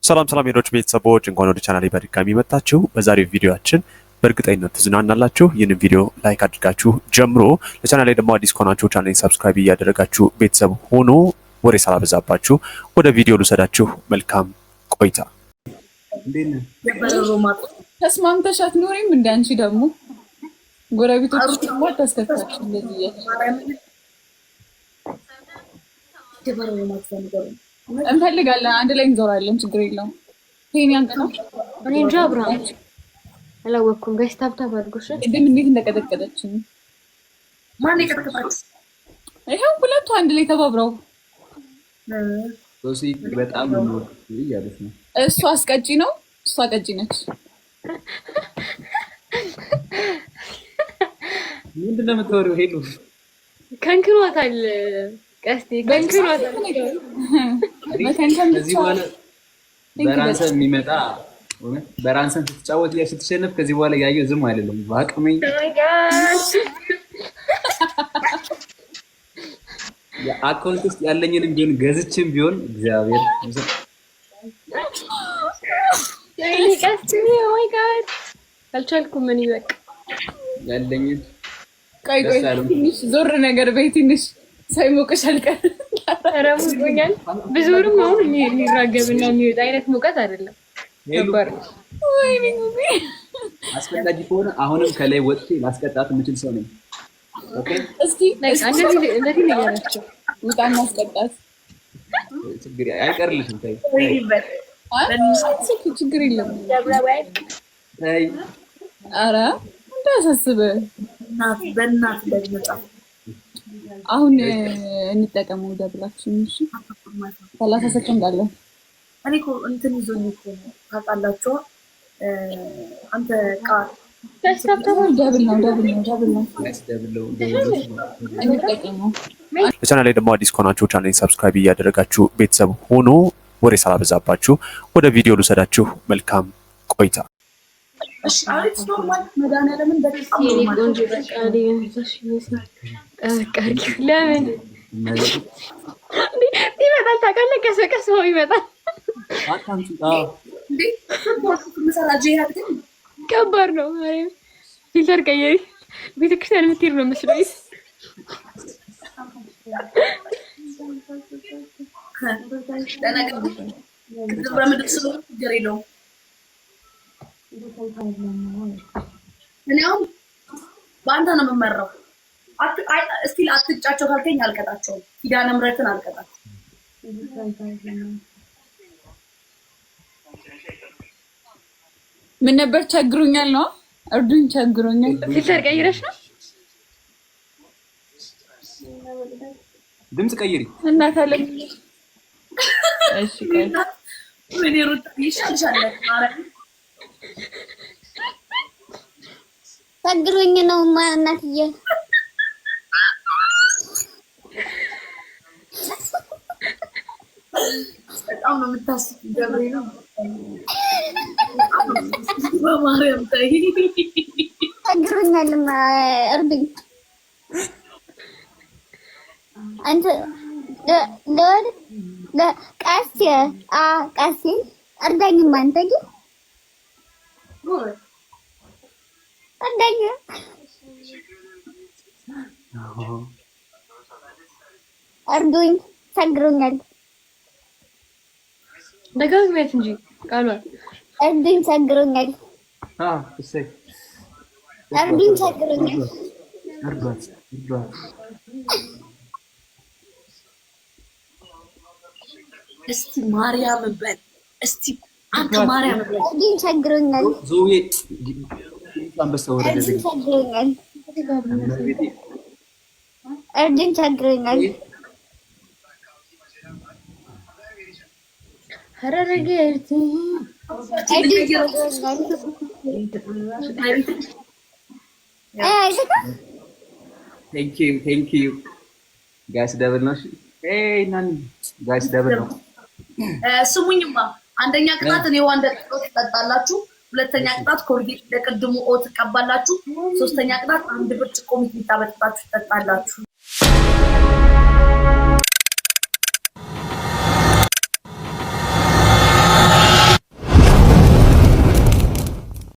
ሰላም ሰላም ሄዶች ቤተሰቦች እንኳን ወደ ቻናሌ በድጋሚ መጣችሁ። በዛሬው ቪዲዮአችን በእርግጠኝነት ትዝናናላችሁ። ይህንን ቪዲዮ like አድርጋችሁ ጀምሮ ለቻናሌ ደግሞ አዲስ ከሆናችሁ ቻናሌን subscribe እያደረጋችሁ ቤተሰብ ሆኖ ወሬ ሳላበዛባችሁ ወደ ቪዲዮ ልውሰዳችሁ። መልካም ቆይታ። ተስማምተሽ አትኖሪም? እንደ አንቺ ደግሞ ጎረቤቶች ደግሞ አታስከፋች። እንደዚህ እንፈልጋለን፣ አንድ ላይ እንዞራለን። ችግር የለውም። ይሄን ያንቀና እኔ እንጃ አብርሃም አላወኩም። Guys, tap tap አድርጎሽ ቅድም እንዴት እንደቀጠቀጠችኝ። ማን የቀጠቀጣችሁ? ይኸው ሁለቱ አንድ ላይ ተባብረው። ሶሲ በጣም ነው እያሉት ነው። እሱ አስቀጪ ነው፣ እሷ ቀጪ ነች። ምንድን ነው የምታወሪው? ሄሉ። ከንክኗታል፣ ቀስቴ ከንክኗታል። መከንከን ከዚህ ብቻ። በኋላ በ ransom የሚመጣ በ ransom ስትጫወት እያ ስትሸነፍ ከዚህ በኋላ ያየው ዝም አይደለም። በአቅሜ Oh my God. የ account ውስጥ ያለኝንም ቢሆን ገዝቼም ቢሆን እግዚአብሔር ወይኔ ቀስቴ፣ oh my God፣ አልቻልኩም። ምን ይበቅ ያለኝን ቆይ ቆይ፣ ደስ ያለው። ትንሽ ዞር ነገር በይ፣ ትንሽ ሳይሞቅሽ አልቀርም። ኧረ ሙቆኛል። ብዙሩም አሁን የሚራገብና የሚወጣ አይነት ሙቀት አይደለም። ሄሉ። ነበር። ወይኔ ጉዴ! አስፈላጊ ከሆነ አሁንም ከላይ ወጥቼ ላስቀጣት የምችል ሰው ነኝ። Okay. እስኪ እንደዚህ እንደዚህ ንገራቸው። ውጣ እናስቀጣት። ችግር አይቀርልሽም። ተይ። አይ ችግር የለም። ተይ። ኧረ እንዳያሳስብህ። በእናት በመጣ አሁን እንጠቀመው double ኣችን። እሺ፣ 30 ሰከንድ አለ። እኔ እኮ እንትን ይዞኝ እኮ ነው ታውቃላችሁ። አንተ ቃል Double ነው፣ double ነው፣ double ነው። Guys, double ነው፣ double ነው። እንጠቀመው። ለቻናሌ ደግሞ አዲስ ከሆናችሁ ቻናሌን subscribe እያደረጋችሁ ቤተሰብ ሆኖ ወሬ ሳላበዛባችሁ ወደ ቪዲዮ ልውሰዳችሁ። መልካም ቆይታ። እሺ፣ አሪፍ normal መድኃኒዓለምን በጣም የኔ Normal። ቆንጆ በቃ ጠበቅ አድርጊው። ለምን ይመጣል ታውቃለህ? ቀስ በቀስ ሰው ይመጣል። አታምጪ። አዎ። እንዴ ምሰራ ጂሃድ ግን ከባድ ነው። ማርያም filter ቀየሪ። ቤተክርስቲያን የምትሄድ ነው መስሎኝ። ለነገሩ በምድር ስለሆነ ችግር የለውም። እኔ አሁን በአንተ ነው የምመራው። እስቲል አትጫቸው ካልከኝ አልቀጣቸውም። ኪዳነ ምሕረትን አልቀጣቸውም። ምን ነበር? ቸግሮኛል ነው፣ እርዱኝ፣ ቸግሮኛል። Filter ቀይረሽ ነው? ድምፅ ቀይሪ። እናት አለ። እሺ ቆይ። ወይኔ ሩታ ይሻልሻል። ማርያም። ቸግሮኝ ነው እናትዬ። በጣም ነው የምታስብ። ገብሬ ነው በማርያም ተይ። ቸግሮኛል፣ እርዱኝ። አንተ ለወድ ቀስ አ ቀስ እርዳኝማ፣ አንተ ግን እርዳኝ። እርዱኝ፣ ቸግሮኛል። ደጋግሚያት እንጂ ቃሏን። እርዱኝ፣ ቸግሮኛል። አዎ፣ እሰይ። እርዱኝ፣ ቸግሮኛል። እርዷት፣ እርዷት። እስቲ ማርያም በል እስቲ አንተ ማርያም በል። እርዱኝ፣ ቸግሮኛል። ዞዬ አንበሳ ወረደ። እርዱኝ፣ ቸግሮኛል። እርዱኝ፣ ቸግሮኛል። ሀረርጌርቲ። እርዱኝ፣ ቸግሮኛል። Thank you, thank you guys, double ነው። ኤይ ናኒ፣ guys, double ነው። ስሙኝማ፣ አንደኛ ቅጣት እኔ ውሃ እንደጠጣሁ ትጠጣላችሁ። ሁለተኛ ቅጣት ኮልጌት ለቅድሙ ኦ ትቀባላችሁ። ሶስተኛ ቅጣት አንድ ብርጭቆ ሚጥሚጣ በጥጣችሁ ትጠጣላችሁ።